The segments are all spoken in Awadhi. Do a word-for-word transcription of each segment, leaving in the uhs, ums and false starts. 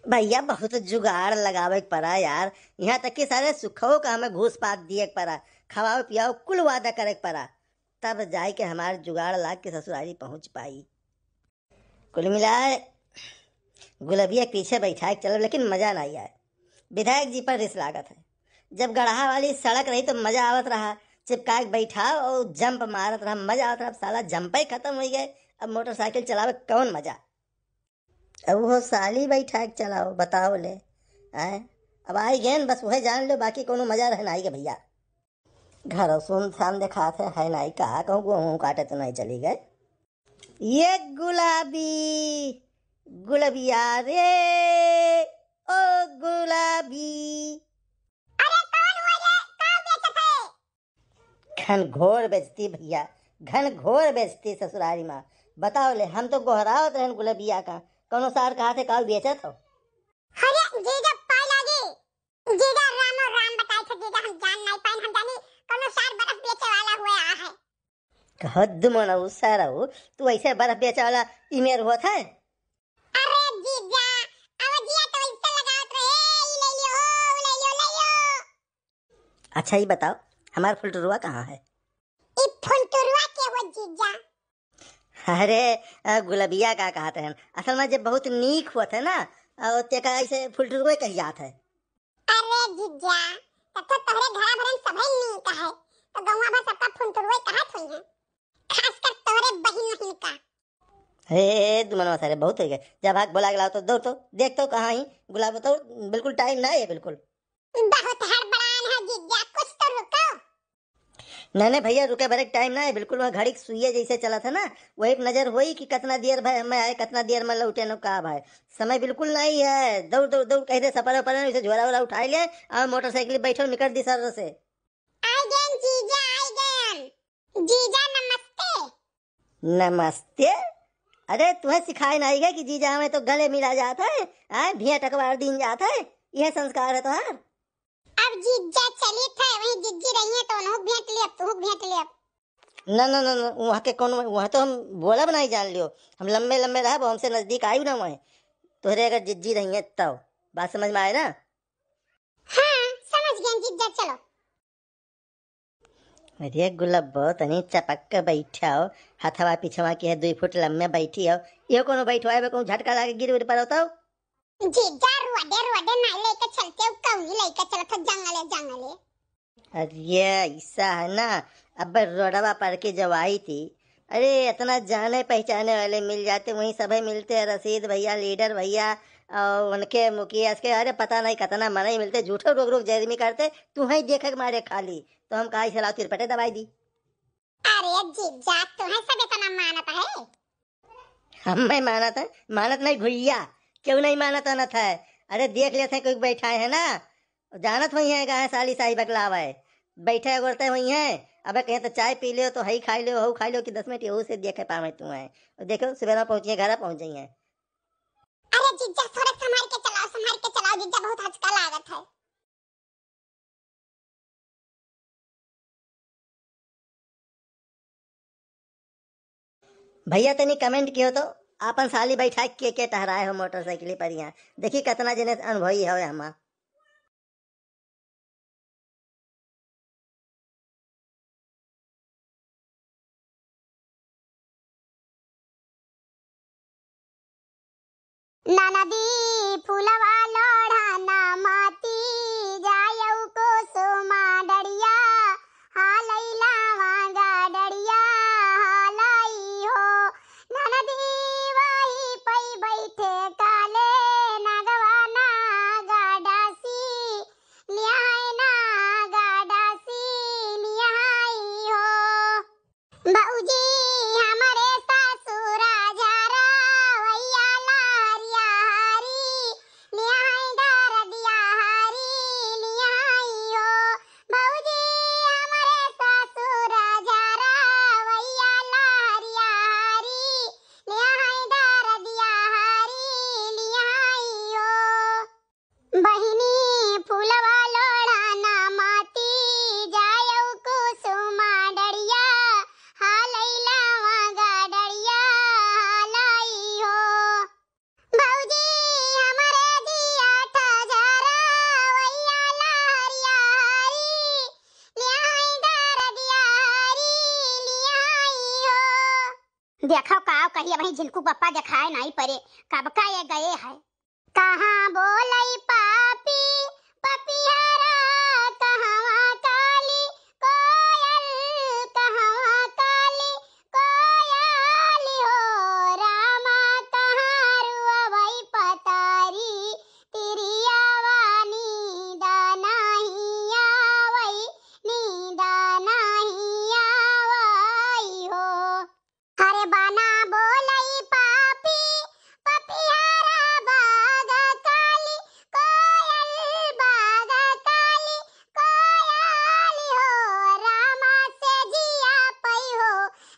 भैया, बहुत जुगाड़ लगावे के पड़ा यार। यहाँ तक कि सारे सुखो का हमें घूस पात दिए के पड़ा, खवावे पियावे कुल वादा करे के पड़ा, तब जाए के हमार जुगाड़ लाग के ससुरारी पहुँच पाई। कुल मिलाए गुलबिया के पीछे बैठा के चलब, लेकिन मजा ना आए। विधायक जी पर रिस लागत है। जब गड़हा वाली सड़क रही तो मजा आवत रहा, चिपका के बैठाओ और जंप मारत रहा, मजा आवत रहा। अब साला जंपे खत्म हो गए, अब मोटरसाइकिल चलावे कौन मजा? अब वो साली बैठा के चलाओ, बताओ ले। आए, अब आई गेन, बस वह जान लो, बाकी कोनो मजा रह ना आई गे भैया। घर सुनसान देखात है, है नाई का कहूँ, गेहूँ काटे तो नहीं चली गए। ये गुलाबी, गुलबिया रे, ओ गुलाबी। अरे कौन हुआ ये? का बेचत है? घनघोर बेचती भैया, घनघोर बेचती ससुरारी माँ। बताओ ले, हम तो गोहरावत रहन गुलबिया का, कौनो सार कहा थे काऊ बेचत हो? अरे जीजा पाई लागी, जीजा रामो राम बताए थे जीजा, हम जान नहीं पाइन, हम जानी कौनो सार बर्फ बेचे वाला हुए आ है। कहो दुमन उ सारा हो, तू ऐसे बर्फ बेचे वाला इमेर होत है? अरे जीजा, अब जिया तो ऐसे लगावत रहे, ई ले लियो, ऊ ले लियो, ले लियो। अच्छा, ये बताओ, हमार फुलटुरुआ कहाँ है? ई फुलटुरुआ के हो जीजा? अरे, अ, गुलबिया का कहत रहन। असल में जब बहुत नीक होत है ना, अ, तेका ऐसे फुलटुरुए कही जात है। अरे जीजा, तब तो तोहरे घरा भरन सभे नीक है, तो गौवा भर सबका फुलटुरुए कहत होई है, खासकर तोहरे बहिन वहिन का। हे दुमनवा सारे, बहुत हो गए। जा भाग, बोला के लाओ तो, दौड़ तो, देख तो कहाँ ही गुलाब तो, बिल्कुल टाइम ना है बिल्कुल। बहुत हड़बड़ान है जीजा, कुछ तो रुको। नहीं, नहीं भैया, रुके भरे टाइम ना है बिल्कुल। वह घड़ी के सुइया जैसे चला था ना, वही पे नजर होई कि कितना देर भाई हमें आए, कितना देर में लौटे न का भाई। समय बिल्कुल नहीं है। दौड़, दौड़, दौड़, कह दे सपरा उपरा, उसे झोरा वोरा उठाई ले और मोटरसाइकिल बैठो, निकल दी सर से। आई गएन जीजा, आई गएन। जीजा नमस्ते। नमस्ते? अरे तुहे सिखाए नाई गए कि जीजा में तो गले मिला जात है, आए भेंट अखबार दीन जात है, यह संस्कार है तोहार? अब जीजा चलित है, वहीं जिज्जी रही है तो उन्हों भेंट लेब, तू भेंट लेब। ना, ना, ना, ना, वहाँ के कौन, वहाँ तो हम बोलब नहीं जान लियो, हम लम्बे लम्बे रहब, हमसे नजदीक आयु ना वहीं, तोहरे अगर जिज्जी रही है तब। बात समझ में आए ना? हाँ, समझ गए जीजा, चलो। अरे गुलब्बो, तनी चपक के बैठो, हथवा पिछवा के है, दुई फुट लम्बे बैठी हो, इहो कोनो बैठवाए में कहूँ झटका लागे गिर उर पड़ो तो? जीजा, रोडे रोडे ना लेके चलते हो, कौनी लेके चलत हो, जंगले जंगले। अरे ऐसा है ना, अब रोडवा पर के जब आई थी, अरे इतना जाने पहचाने वाले मिल जाते, वहीं सभे मिलते हैं, रशीद भैया, लीडर भैया, और उनके मुखिया के, अरे पता नहीं कितना मनई मिलते, झूठो रोक रोक जैरमी करते, तुहई देखे के मारे खाली, तो हम कहा इसे लाओ तिरपटे दबाई दी। अरे जीजा, तुहई सब इतना मानत है? हमें मानत है? मानत नहीं भैया, क्यों नहीं मानत आनत है? अरे देख लेते हैं कोई बैठा है ना, जानत हुई है गाय साली साही बकलावा है, बैठे गोरते हुई हैं। अबे कहीं तो चाय पी लियो तो हई खाई लियो, हऊ खाई लियो कि दस मिनट यहू से देखे पावे तू है। और देखो सुबह पहुँचिए, घर पहुँच जाइए। अरे जीजा, थोड़ा संभाल के चलाओ, संभाल के चलाओ जीजा, बहुत हचका लागत है। भैया तनी कमेंट कियो तो, आपन साली बैठा के के टहराए हो मोटरसाइकिल पर यहाँ, देखी कितना जने अनुभवी हो हमा। ननदी फुलवा लोढ़ा ना माती, जायौ कुसुमा डरिया, हालई लावा गा डरिया, हालई हो। ननदी वही पई बैठे काले, नगवा ना गा डासी, लियाए ना गा डासी, लियाई हो। भौजी हमरे ससुरा झारा, वैया लहरिया हारी। देखो काव कही, अबहीं झिनकू बप्पा देखाए नाई परे, कब का ये गए है। कहाँ बोलई पापी पपिहरा, कहवा काली कोयल, कहवा काली कोयल हो रामा, कहाँ रुअवई पतारी तिरियावा, नींद नाही आवई, नींद नाही आवई हो। अरे बना बोलई पापी पपिहरा, बाग काली कोयल, बाग काली कोयल हो रामा, से जिया पई हो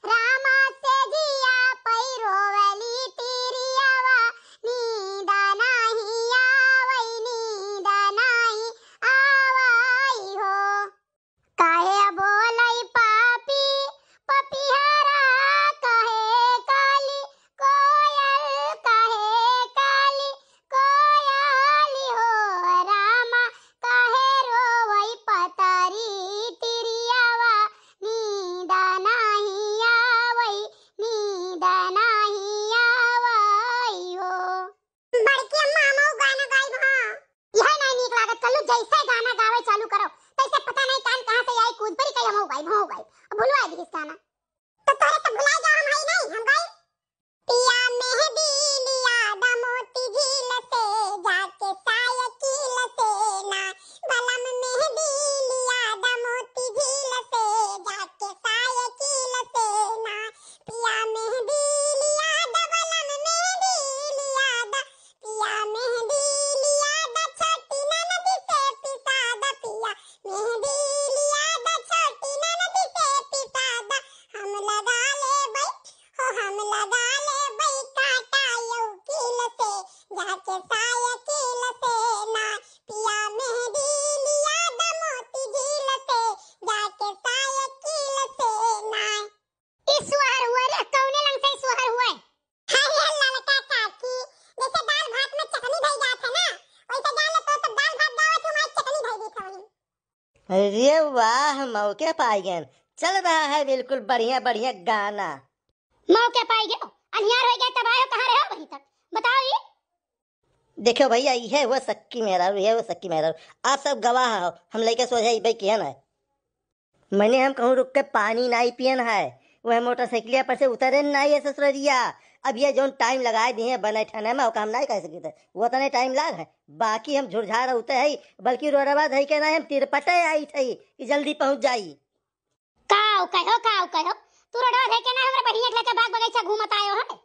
रामा, से जिया पई रोवली तिरियावा, नींद नाही आवई, नींद नाही आवई हो। काहे बोलई पापी पपिहरा, काहे काली कोयल, काहे काली कोयल हो रामा, काहे रोवई पतारी तिरियावा, नींद नाही आवई, नींद नाही आवई हो। बड़की अम्मा, हमहू गाना गाइब, हाँ। यह नहीं नीक लागत, कल्लू जैसे गाना गावे चालू करो, तैसे पता नहीं कान कहाँ से आई, कूद पड़ी, कही हमहू गाइब, हमहू गाइब। अब भुलवा दिहिस गाना। तो तोरे से भुलाई जा, हम हई नहीं, हम गाइब। पिया मेहंदी लिया दा मोती झील से, जाके साइकिल से ना, बलम मेहंदी लिया दा मोती झील से, जाके साइकिल से ना, पिया मेहंदी लिया दा, बलम मेहंदी लिया दा, पिया मेहंदी लिया दा, छोटी ननद से पिसा दा, पिया मेहंदी लिया दा, छोटी ननद से पिसा दा, हम लगा लेबई हो, हम लगा लेबई कांटा यौ कील से, जाके साइकिल से ना, पिया मेहंदी लिया दा मोती झील से, जाके साइकिल से ना। ई सोहर हुए रे, कौने लंग से ई सोहर हुए? अरे ललका काकी, जैसे दाल भात में चटनी धई जात है ना, वैसे जान ले तो सब दाल भात गावत हूँ, मैं चटनी धई दी थोड़ी। अरे वाह, मौके पाई गए, चल रहा है बिल्कुल बढ़िया बढ़िया गाना। मौके पाई गए, अनियार हो गए तब आयो, कहाँ रहे हो अभी तक, बताओ ये। देखो भैया, ये वो सक्की मेहरारू, ये वो सक्की मेहरारू, आप सब गवाह हो, हम लइके सोझे इबे किया ना। मने हम कहूँ रुक के पानी नाई पियन है, वह मोटरसाइकिलिया पर से उतरे नाई है ससुररिया। अब ये जौन टाइम लगाए दिए बने ठने में, ओका हम नाई कह सकित है, वो तने टाइम लाग है, बाकी हम झुरझार होते है, बल्कि रोडवा धई के ना हम तिरपटे आई थई कि जल्दी पहुँच जाई। काव कहो, काव कहो, तू रोडवा धई के ना हमरा बढ़िया लेके बाग बगीचा घूमत आयो है।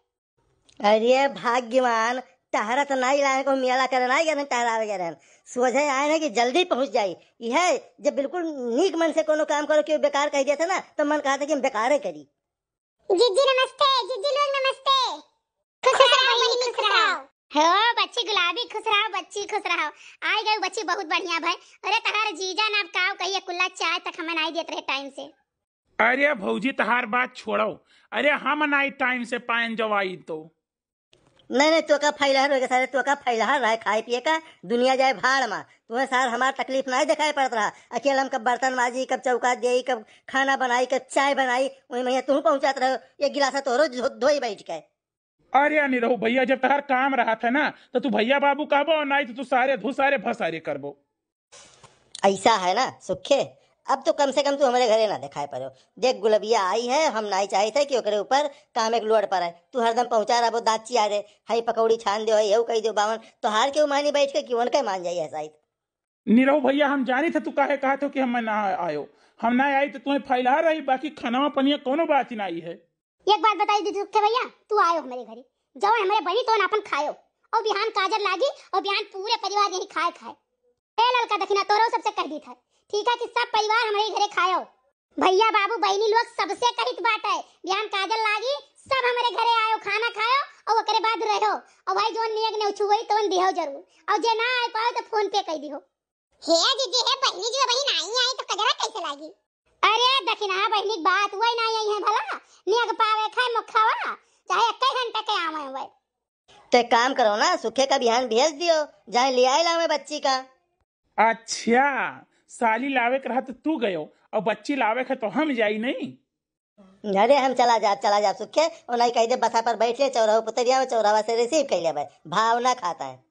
अरे भाग्यवान, तहरा तो नाई लाए को मेला करे नाई गए, टहरावे गए रहन। सोझे आए ना कि जल्दी पहुँच जाई। यह जब बिल्कुल नीक मन से कोनो काम करो कि बेकार कह देते ना, तो मन कहता कि हम बेकारे करी। जीजी नमस्ते, जीजी लोग नमस्ते। खुश रहो बहिनी, खुश रहो। हो बच्ची गुलाबी, खुश रहो बच्ची, खुश रहो। आई गई बच्ची, बहुत बढ़िया भाई। अरे तहार जीजा ना अब काव कहिए, कुल्ला चाय तक हमें नाई देत रहे टाइम से। अरे भौजी, तहार बात छोड़ो। अरे हम नाई टाइम से पाएन जब आई तो। नहीं, नहीं, तोका फैलहर होइगा सारे, तोका फैलहर रहे खाए पिए का, दुनिया जाए भाड़ मा। तुम्हें सार हमार तकलीफ नाई देखाई पड़त रहा। अकेले हम कब बर्तन माजी, कब चौका देई, कब खाना बनाई, कब चाय बनाई, वही में तू पहुँचात रहो, एक गिलासा तोहरो धो-, धोई बैठ के। अरे अनिरहू भैया, जब तहार काम रहत है ना, तो तू भैया बाबू कहबो, नाई तो तू सारे धुसारे भसारे करबो। ऐसा है ना सुखे, अब तो कम से कम तू हमरे घरे ना देखाए पड़ो। देख गुलबिया आई है, हम नाई चाहित है कि ओकरे ऊपर काम एक लोड पड़े। तू हरदम पहुँचा रहबो, दाँत चिया दे, हई पकौड़ी छान दो, हई एहू कही दो बावन, तोहार केहू मानी बैठ के कि उनके मान जाई है शायद। निरहू भैया, हम जानी थे तू काहे कहत हो कि हम ना आयो, हम ना आई तो तुम्हें फैला रही, बाकी खाना पनिया कोनो बात ही ना आई है। एक बात बताई दीदी सुखे भैया, तू आयो हमरे घरे, जवन हमरे बनी तवन आपन खायो, और बिहान काजर लागी और बिहान पूरे परिवार यही खाए खाए। ए ललका दखिना, तोरो सबसे कह दी था, ठीक है कि सब परिवार हमरे घरे खायो। भैया बाबू बहिनी लोग सबसे कहित बाटे, बिहान काजर लागी, सब हमरे घरे आयो, खाना खायो और ओकरे बाद रहो। और भाई जोन नेग ने उछुवई तवन दिहो जरूर, और जे ना आए पाओ तो फोन पे कह दिहो। हे जीजी, हे बहिनी जी, बहिन आई आई तो कजरा कैसे लागी? अरे दखिना बहिनी के बात हुआ ना यही है भला, नेग पावे खाए मुखावा, चाहे एक घंटा के आवे हुए। ते काम करो ना, सुखे का बिहान भेज दियो, जाए ले आए लावे बच्ची का। अच्छा, साली लावे के रहा तो तू गयो और बच्ची लावे के तो हम जाई नहीं। अरे हम चला जाब, चला जाब सुखे, ओनाई कहि दे बसा पर बैठ ले, चौराहा पर उतरि आवे, चौराहा से receive कइ लेबे, भाव ना खाता है।